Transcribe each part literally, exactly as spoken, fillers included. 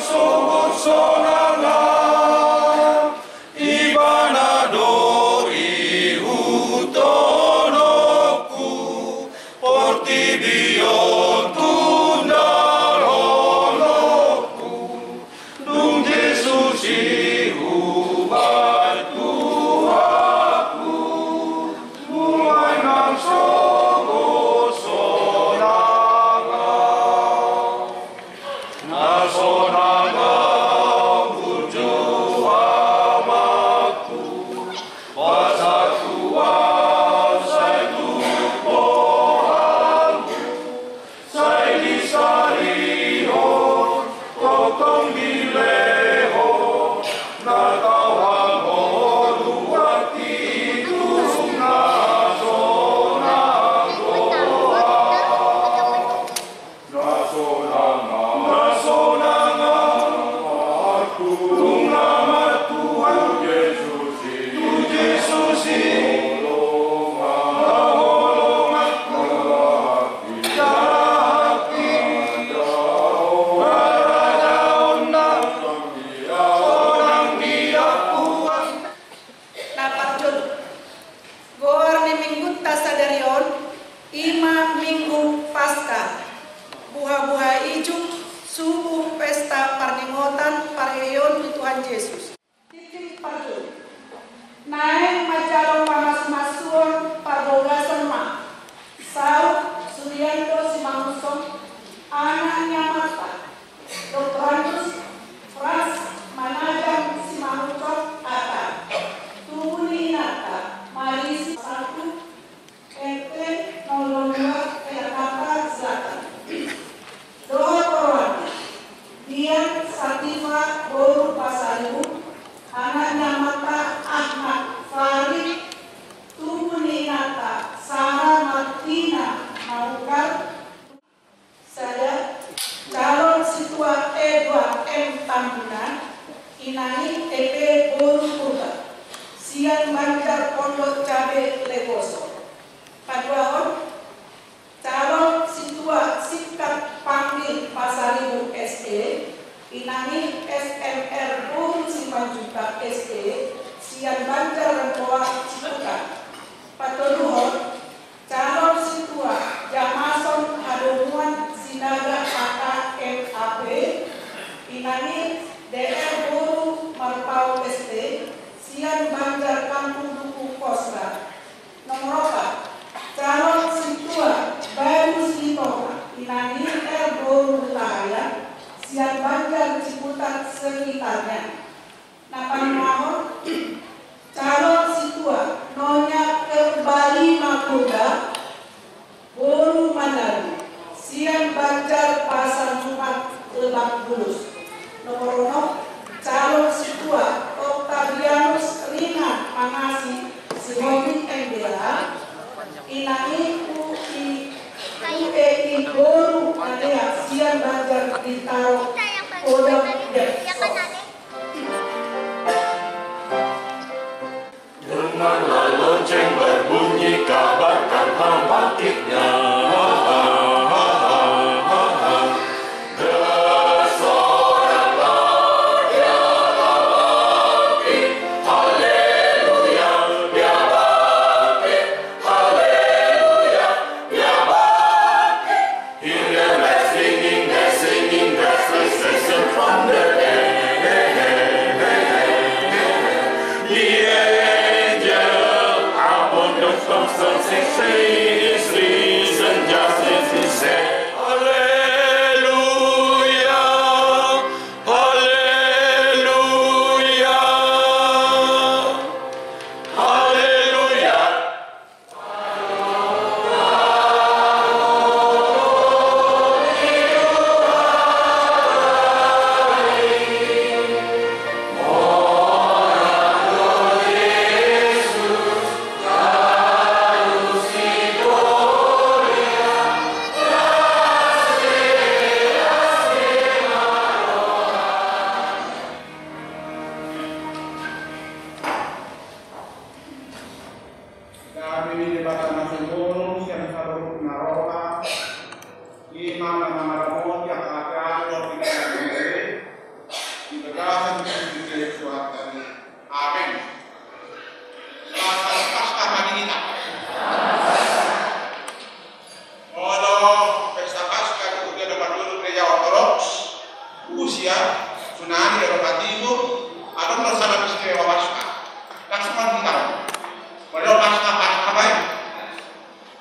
Songon sonang Ibana do ihuthononku, portibi on tundalhononku. Dung Jesus i hubahen Tuhanku, mulai nang songon sonang. Na sonang ahu jo, amangku, pasahat Tuhan sai tu rohangku, sai disalihon, tongtong dilehon, na tau hamoruan i tung na sonang roha. Na sonang, na sonang, aku nunga martuhan tu Jesus i, tu Jesus i. Holongan, holongan, harapi, harapi, harajaonna sonang di ahu. Na parjolo, goar ni minggunta sadari on i ma Minggu Paskah, buhabuha ijuk, subuh pesta parningotan parheheon tu Tuhan Jesus. Titik parjolo. Naeng manjalo pamasumasuon parbogason ma saut Sulianto Simangunsong, anak ni amanta, Doktorandus Frans Manajang Simangunsong, ata, tubu ni inanta Marisi, satu, R T nol dua, Jakarta Selatan. Dohot oroanna, Dian Sativa boru Pasaribu, anak ni amanta Ahmad Farid, tubu ni inanta Sara Martina Mangukar. Sada, calon sintua Edward M Tambunan, inang i Epe boru Purba, sian Banjar Pondok Cabe Leposo. Paduahon, calon sintua Sikat Panggil Pasaribu S E, inang i S M R boru Simanjuntak S E, sian Banjar Rempoa Ciputat. Patoluhon, calon sintua Jamason Hadomuan Sinaga H K M A P, inang i D R boru Marpaung S T, sian Banjar Kampung Duku Kosra. Nomor opat, calon sintua Bagus Sitonga, inang i R boru Hutahaean, sian Banjar Ciputat sekitarnya. Na palimahon, calon sintua Nonya Kerbali Makulda boru Manado, sian Banjar Pasar Jumat Lebak Bulus. Nomor onom, calon sintua Octavianus Ringan Mangasi Sihombing M B A, inang i U I, U E I boru Alea, sian Banjar Bintaro, Kodam Depsok. Dengarlah lonceng berbunyi, kabarkan hal bangkitnya. Bersoraklah Tsunami Eropa Timur, adong do salam istimewa Paskah. Langsung kan kita. Padahal Paskah, Paskah baik.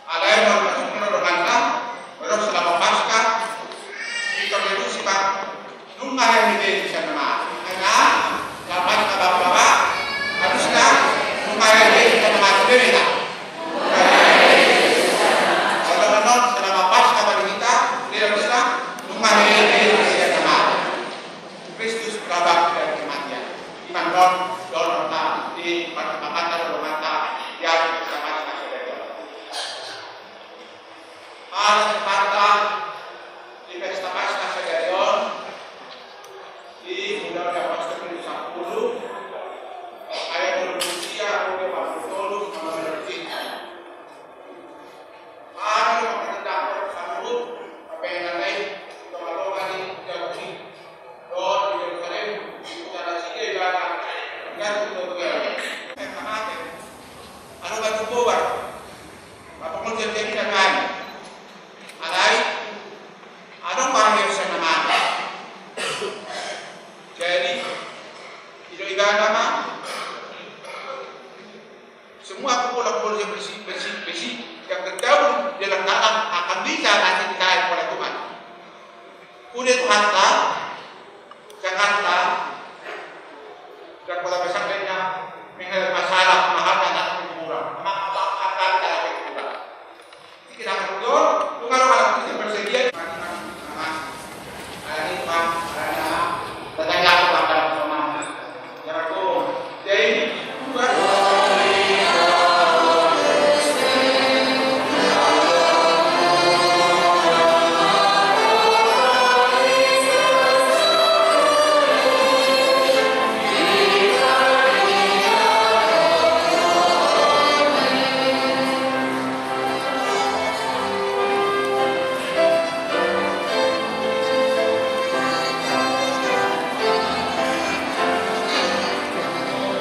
Alai molo masuk molo donganta, molo selama Paskah, dikontribusi, Pak. Nunga hea dibehe sian na mate. Karena, selama Paskah, Bapak-bapak, harusnya nunga hea dibehe sian na mate, betul tidak? Kalau memang selama Paskah bagi kita, dia harusnya nunga hea dibehe sian na mate. Kristus telah bangkit dari kematian. Ima on dohononta di parsipahaton dohononta di ari Paskah sadari on. Ala ni hata di pesta Paskah sadari on, di Undang-Undang Paskah sampulu, ayat dua puluh sia, dua puluh tolu, sama dengan Paskah. Ala ni hata di Paskah sampulu, apa yang lain, tonga-tonga ni Jahudi. Dohot di Jerusalem, di huta nasida ibana, gantung do tu Jerusalem. Asa batu bobar, apa kau jadi jadi damai. Alai, adong bahan yang sana mati. Jadi, tidak ibana mah. Semua kumpul-kumpul yang bersih, bersih, bersih, yang tergabung dalam tangan akan bisa nanti ditarik oleh Tuhan. Udah Tuhan tahu, Jakarta, dan Kota Besar lainnya, menghadapi masalah mahal dan anak kuburan. Maka apa akan kita lakukan?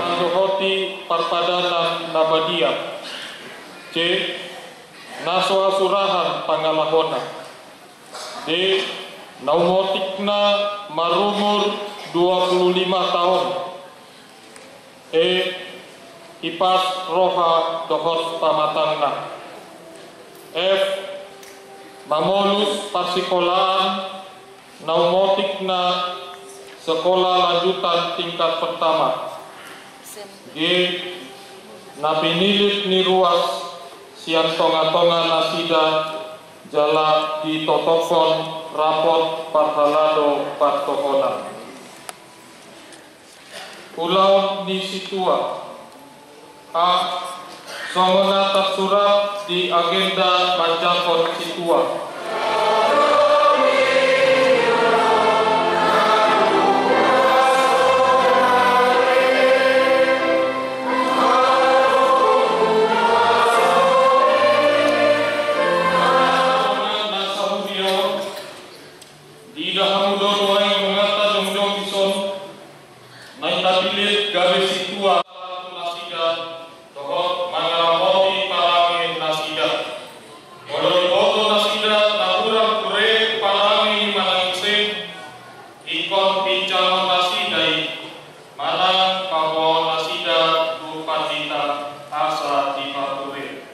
Mandohoti parpadanan na badia. C. Na so hasurahan pangalahona. D. Na um otikna marumur dua puluh lima taon. E. Ipas roha dohot pamatangna. F. Mamolus parsikolaan na um otikna sekolah lanjutan tingkat pertama. G. Na pinilit ni ruas sian tonga-tonga nasida jala ditotophon rapot parhalado partohonan. Ulaon ni sintua. A. Songon na tarsurat di agenda manjangkon sintua. Di dahamu do tuai mangata jongjong dison. Naeng tapilit gabe sintua tu nasida dohot mangaramoti parange nasida. Molo diboto nasida na hurang ture parange ni manang ise, ingkon pinjahon nasida i manang paboahon nasida tu pandita asa dipature.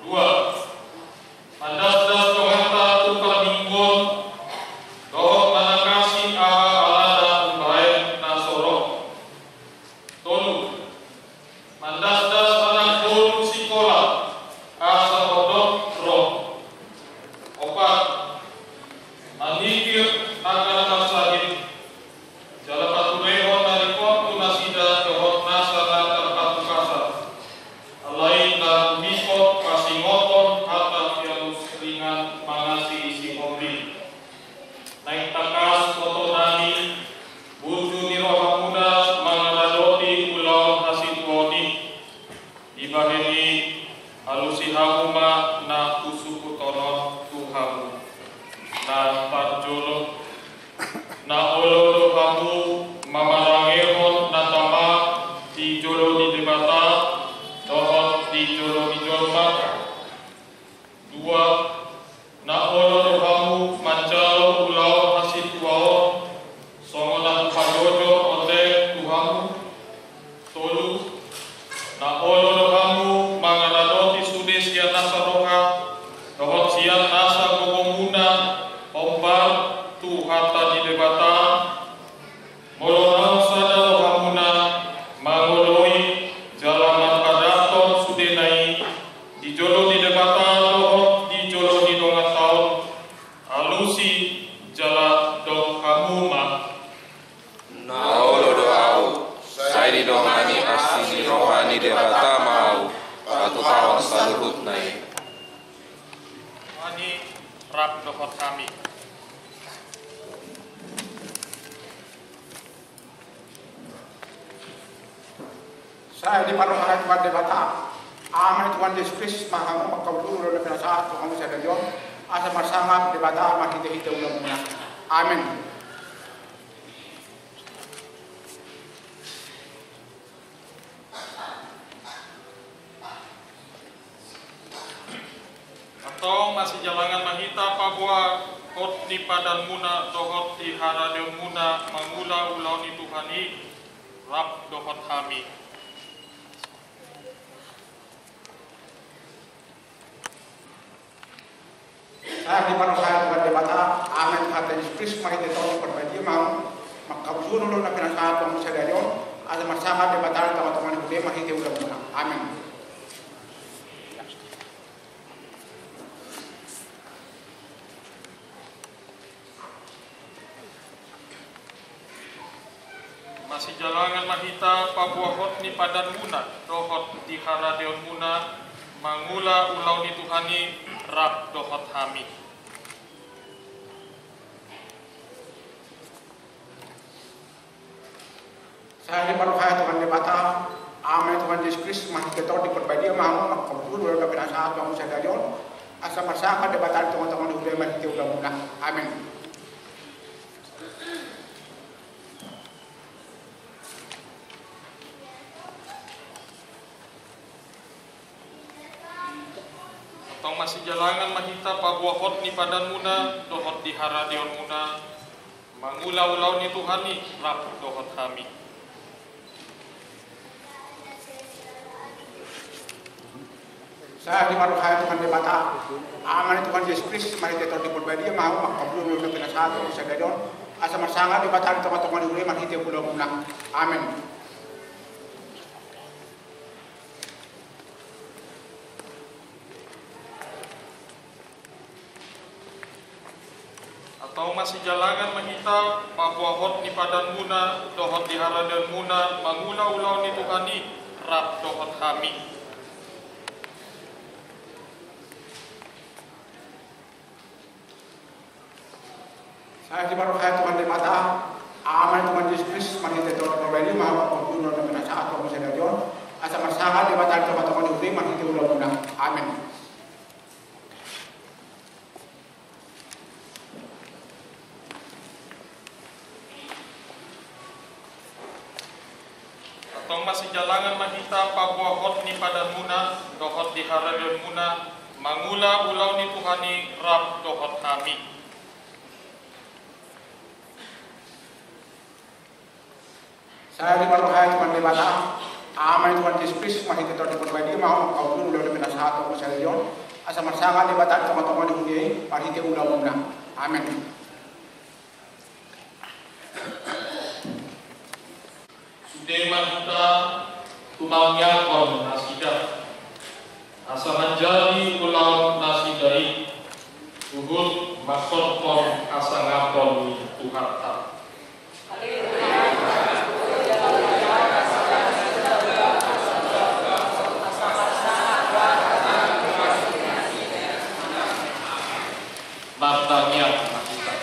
Dua. Mandasdas donganta tu parmingguon dohot manangkasi aha alana umbaen na so ro. Tolu. Mandasdas anak boru sikola asa odok ro. Opat. Mangikir angka na marsahit. Na olo do ahu, sai didongani asi ni roha ni Debata ma ahu, patupahon saluhutna i. Ani, rap dohot hami. Sai diparrohahon Tuhan Debata, Ama ni Tuhan Jesus Kristus ma hamu, mangkaholongi ulaon na pinasahat tu hamu sadari on, asa marsangap Debata marhitehite ulaonmuna. Amen. Antong masijalangan ma hita paboa hot ni padanmuna dohot di haradeonmuna mangula ulaon ni Tuhan i rap dohot hami. Sai diparrohahon Tuhan Debata, Ama ni Tuhan Jesus Kristus marhite Tondi Parbadia ma hamu, mangkaholongi ulaon na pinasahat tu hamu sadari on, asa marsangap Debata di tongatonga ni huria i marhite ulaonmuna. Amen. Masijalangan ma hita paboa hot ni padanmuna dohot di haradeonmuna mangula ulaon ni Tuhan i rap dohot hami. Sai diparrohahon Tuhan Debata, Ama ni Tuhan Jesus Kristus marhite Tondi Parbadia ma hamu, mangkaholongi ulaon na pinasahat tu hamu sadari on, asa marsangap Debata di tongatonga ni huria i marhite ulaonmuna. Amen. Antong masijalangan ma hita paboa hot ni padanmuna dohot di haradeonmuna mangula ulaon ni Tuhan i rap dohot hami. Sai diparrohahon Tuhan Debata, Ama ni Tuhan Jesus Kristus marhite Tondi Parbadia ma hamu, mangkaholongi ulaon na pinasahat tu hamu sadari on, asa marsangap Debata di tongatonga ni huria i marhite ulaonmuna. Amen. Antong masijalangan ma hita paboa hot ni padanmuna dohot di haradeonmuna mangula ulaon ni Tuhan i rap dohot hami. Sai diparrohahon Tuhan Debata, Ama ni Tuhan Jesus Kristus marhite Tondi Parbadia ma hamu, mangkaholongi ulaon na pinasahat tu hamu sadari on, asa marsangap Debata di tongatonga ni huria i marhite ulaonmuna. Amen. Antong masijalangan ma hita paboa hot ni padanmuna dohot di haradeonmuna mangula ulaon ni Tuhan i rap dohot hami. Sai diparrohahon Tuhan Debata, Ama ni Tuhan Jesus Kristus marhite Tondi Parbadia ma hamu, mangkaholongi ulaon na pinasahat tu hamu sadari on, asa marsangap Debata di tongatonga ni huria i marhite ulaonmuna. Amen. Sude ma hita tumangianghon nasida, asa manjadi ulaon nasida i huhut mangkorhon hasangapon ni Tuhanta. Martangiang ma hita.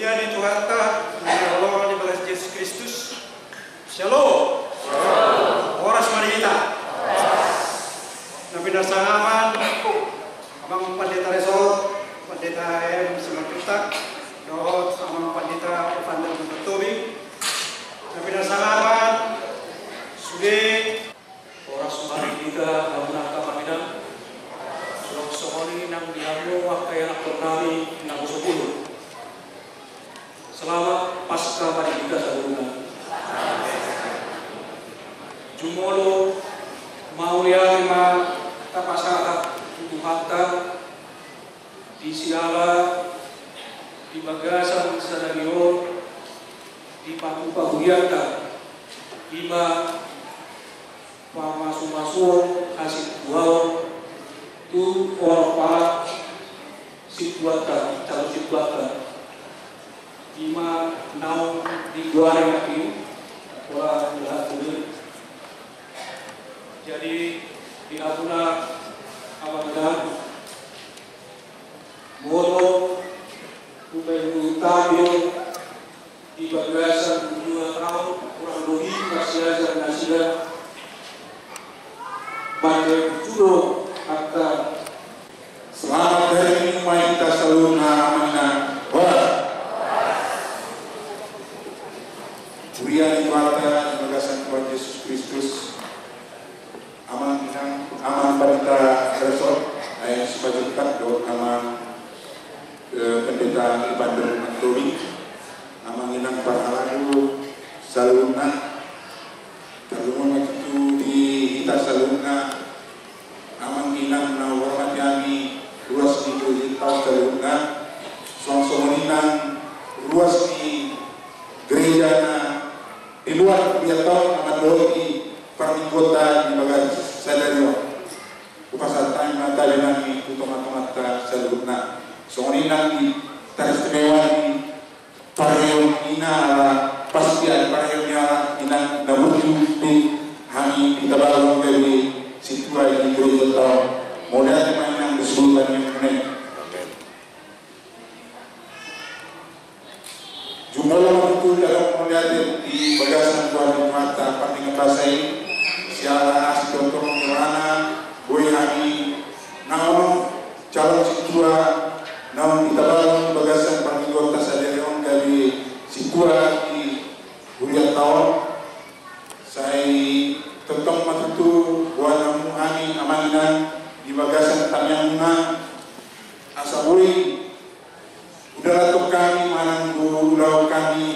Di Tuhanta na hinaholongan di bagasan Jesus Kristus. Syalom. Horas ma di hita. Na pinarsangap amang Pandita Resort, Pandita M Simanjuntak, dohot amang Pandita Evander Tobing. Na pinarsangap sude. Horas ma di hita, hamu angka amang inang. Suang songon i nang di hamu angka ianakhon nami na husomba. Selamat Paskah ma di hita saluhutna. Jumolo mauliate ma tapasahat tu Tuhanta, di siala di bagasan sadari on dipatupa hurianta, i ma pamasumasuon hasintuaon tu onom pala sintuanta, calon sintuanta. I ma naung digoari nangkin, pola jahat dulu. Jadi, di hamuna amang inang, molo hubahen hami on di bagasan dua taon, kurang lobi parsiajar nasida. Baca judul kata. Selamat hari Minggu ma di hita saluhutna, amang inang. Horas. Huria ni Tuhanta di bagasan Tuhan Jesus Kristus. Amang inang, amang Pandita Resort, eh, Simanjuntak, dohot amang, eh, Pandita Evander Tobing, amang inang parhalado saluhutna, tarlumobi ma tutu di hita saluhutna, amang inang na huhormati hami, ruas ni gereja Taon saluhutna, suang songon i nang ruas ni gereja na di luar Huria Taon na mandok di parmingguonta di bagasan sadari on. Hupasahat hami ma tabe nami tu tongatonganta saluhutna. Songon i nang di taristimewa ni parheon i na ala, pasti ada parheon i ala inang na burju di hami di Tabaluan gabe sintua di gereja Taon. Mauliate ma inang di suhut hami. Amin. Jumolo ma tutu didok mauliate di bagasan Tuhan di Tuhanta pardenggan basa i, siala asi tongtong ni rohana, boi hami naung calon sintua naung ditabaron di bagasan parmingguonta sadari on gabe sintua di Huria Taon. Sai tongtong ma tutu boan hamu hami amang inang di bagasan tangiangmuna, asa boi hudalan hami manang huulahon hami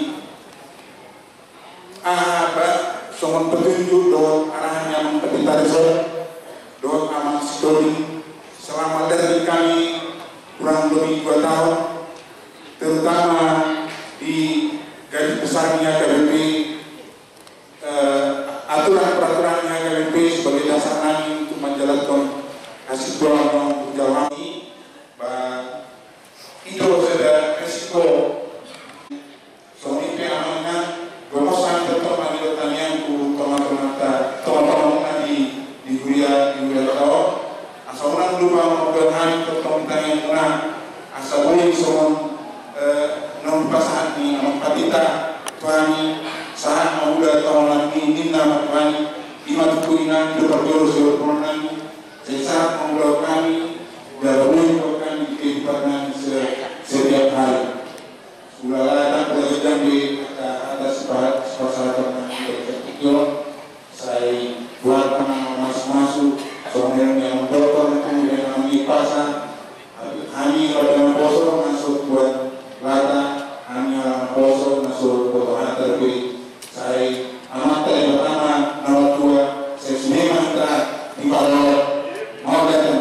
aha ba songon petunjuk dohot arahan ni amang Pandita Resort dohot amang Sitobing selama dari hami kurang lebih dua tahun, terutama di garis besarnya H K B P, eh, aturan peraturan ni H K B P sebagai dasar nami untuk menjalankan hasil doa menjalankan ba i do sada resiko. Songon i pe amang inang, gomos hami tongtong mangido tangiang tu tongatonganta, tongatonganta di, di huria, di Huria Taon. Asa unang lupa manggohi hami tongtong tangiangmuna, asa boi songon, eh, naung pasahat ni amang Pandita tu hami, sahat ma mula tu holan ni ninna ma tu hami, i ma tutu inang di parjolo siorponan, sai sahat ma mula hami, jala boi hami di kehidupan nami se-, setiap hari. Ulala, ndang pola ganjang be angka hata sipa-, sipasahaton nami di tingki on, sai buat ma na mamasumasu, songon na mandok tu inang ni pasa, hami ala naposo na so buat lata, hami ala naposo na so boto hata dope. Sai Amanta Debata ma na martua, sai sude ma hita diparorot. Mauliate.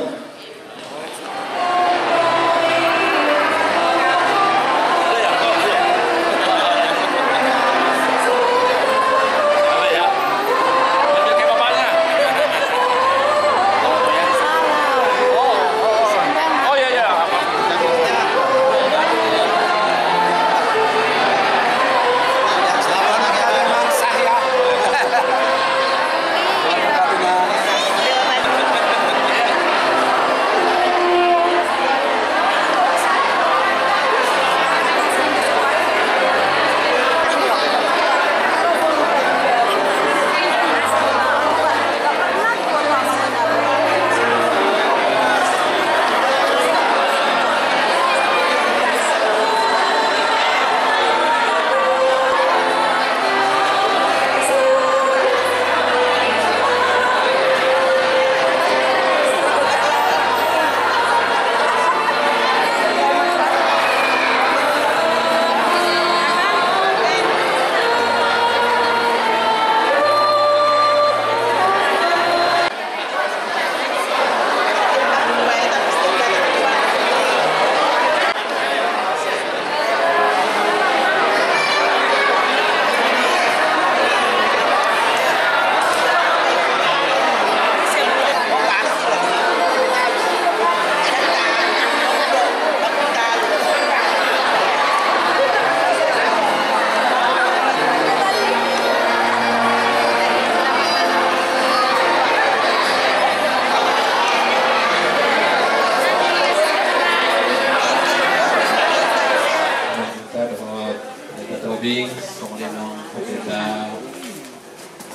Nang pendeta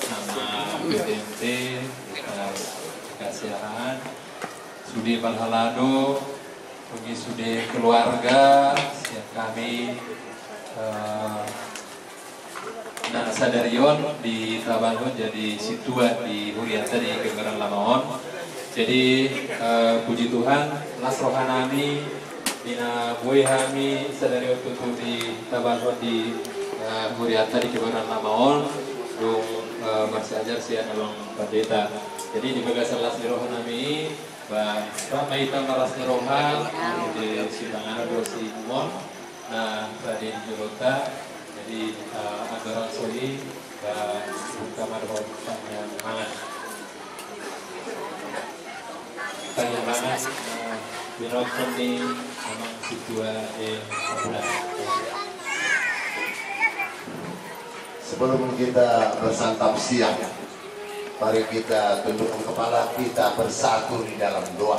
sama P T M T, kita kasih arahan. Sude parhalado, nunga sude keluarga, sian hami, eh, na sadari on ditabalhon jadi sintua di hurianta di Kebayoran Lama on. Jadi, eh, puji Tuhan, las rohanami, di na boi hami sadari on tutu ditabalhon di, eh, hurianta di Kebayoran Lama on, dung, eh, marsiajar sian abang pandita. Jadi di bagasan las ni rohanami, ba, rap ma hita marlas ni roha, di sipanganon dohot siinumon, na rade di jolonta. Jadi, eh, andorang so i, ba, buka ma dohot tanyang mangan. Tanyang mangan, eh, binothon ni amang sintua, eh, Kapula. Sebelum kita bersantap siang, mari kita tundukkan kepala, kita bersatu di dalam doa.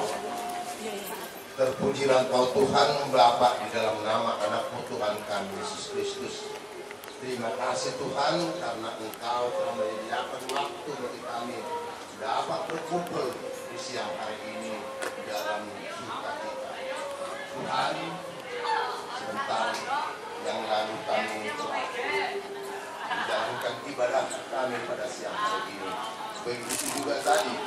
Terpujilah Engkau Tuhan Bapa, di dalam nama Anak-Mu Tuhan kami Yesus Kristus. Terima kasih Tuhan karena Engkau telah menyediakan waktu bagi kami dapat berkumpul di siang hari ini dalam sukacita. Tuhan, sebentar yang lalu kami telah menjalankan ibadah kami pada siang hari ini. Begitu juga tadi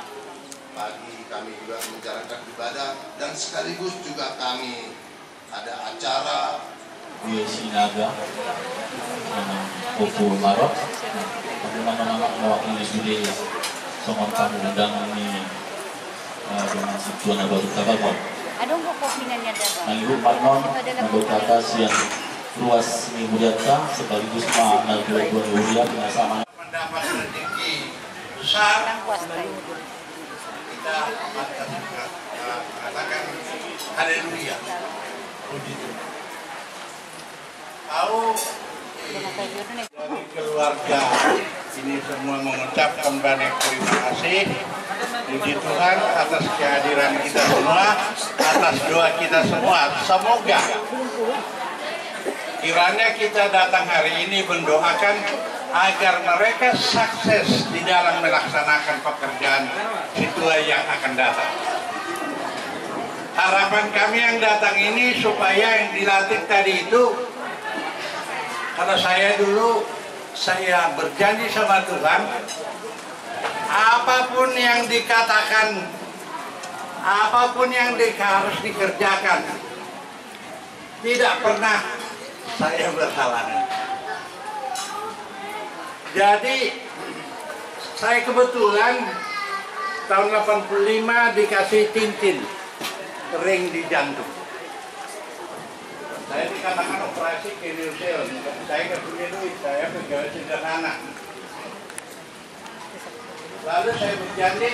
pagi kami juga menjalankan ibadah dan sekaligus juga kami ada acara di Sinaga, Ompu Marot, tapi nama-nama mewakili sude songon tamu undangan ni, eh, dongan sintua na baru tabalhon. Adong kok kopinya ada. Nang i umbahen on, mandok hata sian ruas ni hurianta, sekaligus ma na dua-dua ni huria, penasama. Mendapat rezeki besar, kita mengatakan haleluya. Puji Tuhan. Au, eh, dari keluarga ini semua mengucapkan banyak terima kasih. Puji Tuhan atas kehadiran kita semua, atas doa kita semua. Semoga kiranya kita datang hari ini mendoakan agar mereka sukses di dalam melaksanakan pekerjaan sintua yang akan datang. Harapan kami yang datang ini supaya yang dilatih tadi itu, kalau saya dulu, saya berjanji sama Tuhan, apapun yang dikatakan, apapun yang di-, harus dikerjakan, tidak pernah saya berhalangan. Jadi, saya kebetulan tahun delapan puluh lima dikasih cincin ring di jantung. Saya dikatakan operasi kidney stone, saya nggak punya duit, saya pegawai sederhana. Lalu saya berjanji,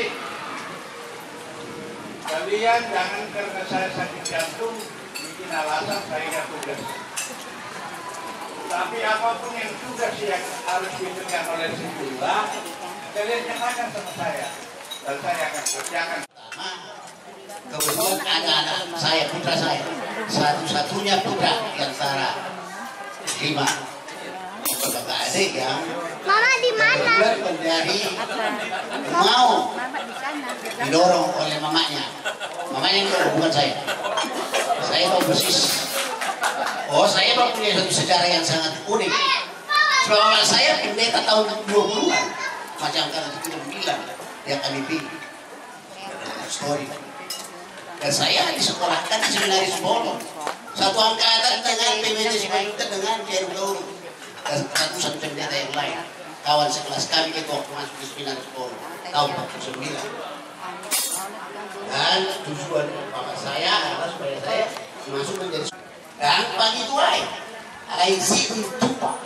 kalian jangan karena saya sakit jantung bikin alasan saya nggak tugas. Tapi apapun yang tugas yang harus dikerjakan oleh sintua, kalian katakan sama saya, dan saya akan kerjakan. Pertama, kebetulan ada anak saya, putra saya, satu-satunya putra di antara lima. Kakak adik yang Mama di mana? Kebetulan menjadi mau Mama di sana. Didorong oleh mamanya. Mamanya yang dorong, bukan saya. Saya tahu persis. Oh, saya mempunyai satu sejarah yang sangat unik. Sebab mama saya pendeta tahun dua puluhan. Macam kata itu bilang, dia K B P I. Story. Dan saya disekolahkan di Seminaris Bolon. Satu angkatan dengan P B J Simanjuntak dengan Pierre Gaur. Dan ratusan pendeta yang lain. Kawan sekelas kami itu waktu masuk di Seminaris Bolon. Tahun empat puluh sembilan. Dan tujuan bapak saya adalah supaya saya masuk menjadi Dan pagi tuai, alai sidung tupa.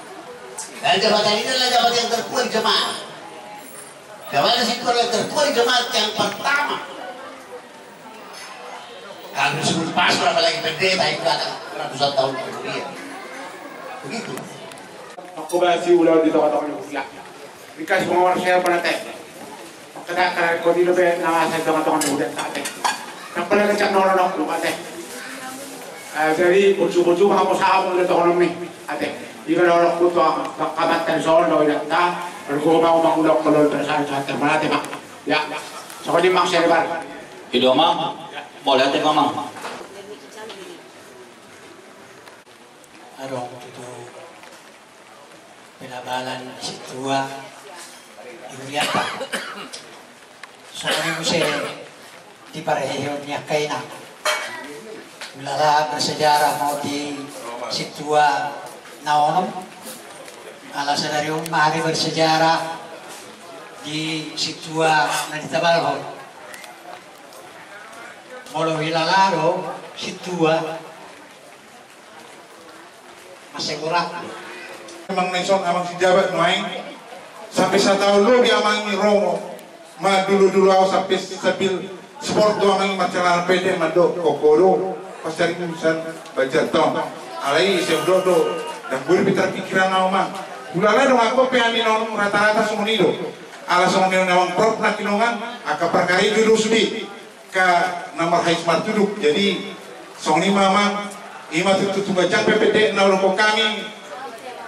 Dan jabatan ini adalah jabatan yang tertua di jemaat. Jabatan situ adalah tertua di jemaat yang pertama. Kalau disebut pastor, apalagi pendeta, itu datang ratusan tahun kemudian. Begitu. Aku masih ulang di tengah-tengah. Dikasih pengawasan saya pada teh. Kada, kada, kau di dope nama saya tengah-tengah muda tak teh. Yang paling kencang nono nok lu ate. Eh, jadi boju-boju mau sama udah tengah ni ate. Iba na orang kutu, kamattan soal do idak ta, bergoma umang ulok kolol perasaan saat termalate mak. Ya, sokodi mak saya lebar. Ido mang, boleh ate mamang. Adong tutu penabalan ni sintua di hurianta. Songon i muse di parheheon ni angka inang. Hulala bersejarah ma di sintua na onom. Ala sadari on ma ari bersejarah di sintua na ditabalhon. Molo hulala do sintua, masih kurang. Amang na ison, amang si jabat nuaeng. Sampe sataon lobi amang i ro ma dulu-dulu au sampe sambil sport do amang i, marcelana pendek mandok koko do. Pas cari urusan bajar tong. Alai ise do do. Dan gue lebih terpikiran au mang. Hulala dong aku pe hami non rata-rata songon i do. Ala songon i amang prop na kinongan, angka parkarejo do sude. Ka na marhais martuduk. Jadi songon i ma amang, i ma tutu tu bajang pe pendek na ulahonon hami.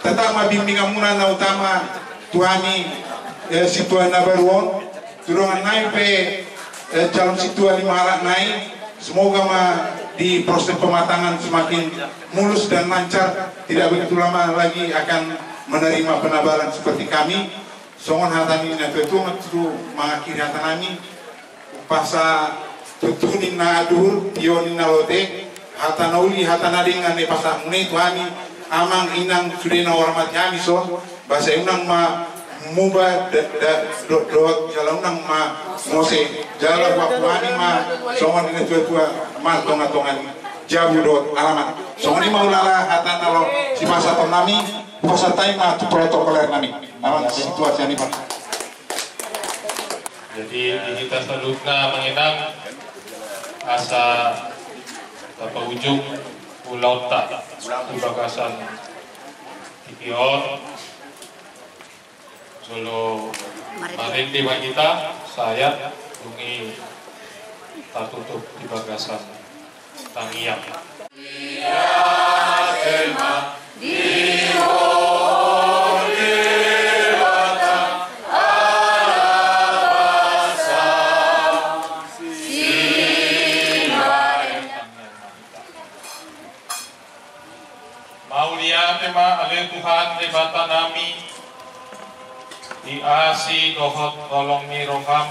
Tetap ma bimbinganmuna na utama tu hami, eh, sintua na baru on. Tu dongan nai pe, eh, calon sintua lima halak nai. Semoga ma di proses pematangan semakin mulus dan lancar. Tidak begitu lama lagi akan menerima penabalan seperti kami. Songon hata ni na tuatua ma tutu mangakhiri hata nami. Umpasa tutu ninna aduhur, tio ninna lote, hata na uli, hata na denggan na ipasahat muna i tu hami, amang inang sude na hormati hami son, ba sai unang ma muba da, da, do, dohot jala unang ma mose, jala huaku hami ma songon ninna tuatua, ma tonga-tonga ni jabu dohot alaman. Songon i ma hulala hata na laho sipasahaton nami, hupasahat hami ma tu protokoler nami. Amang situasi ani, Pak. Jadi di hita saluhutna amang inang, asa tapaujung ulaonta di bagasan tingki on. Jolo marende ma hita, sahat dung i tatutup di bagasan tangiang. Mauliate ma ale Tuhan Debata nami, di asi dohot holong ni roham.